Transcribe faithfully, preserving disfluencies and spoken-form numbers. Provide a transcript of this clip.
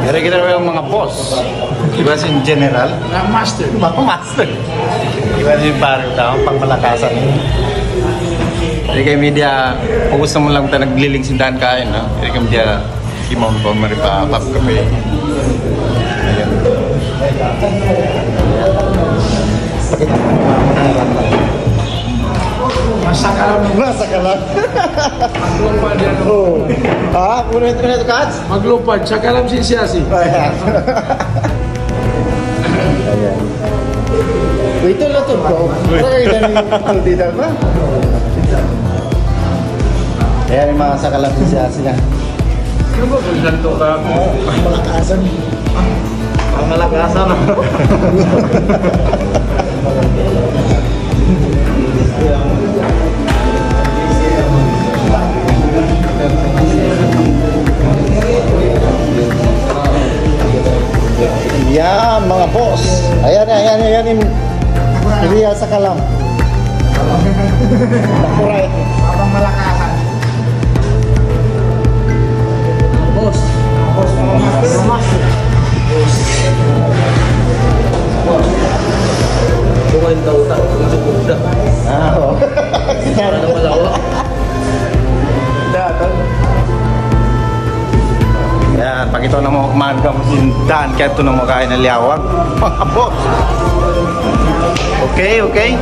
Yari kita, manga boss. Iban sin general. Manga master. Manga master. Iban sin baru tau, pangmalakasan ini. Jadi kami diya, fokus naman lang tayo nagliling sin dahan kain, no? Jadi kami diya, imam pa mari pa pop kape. Ayan. Masa kalam. Masa kalam. Maglupad yan. Oh. Ha? Punit, punit, Kats? Maglupad. Sa kalam sin siyasi. Ayan. Ayan. Ito na to, bro. Pero ilan yung dito, bro? Ayan yung mga sa kalam sin siyasi na. Ano ba kung ganito ka? Malakasan. Ang malakasan. Yan, mga boss. Ayan, ayan, ayan, yung real sa kalam. Nakuray. Abang malakasan. Boss. Boss. Boss. Kumain daw ta. Ang sukod na. Ah, oo. Ano malawa? Da, tol. Yan, pakita na mu, man ka mu sin dahan, kaya ito na mu kain na liyawag. Mga boss. Okay, okay.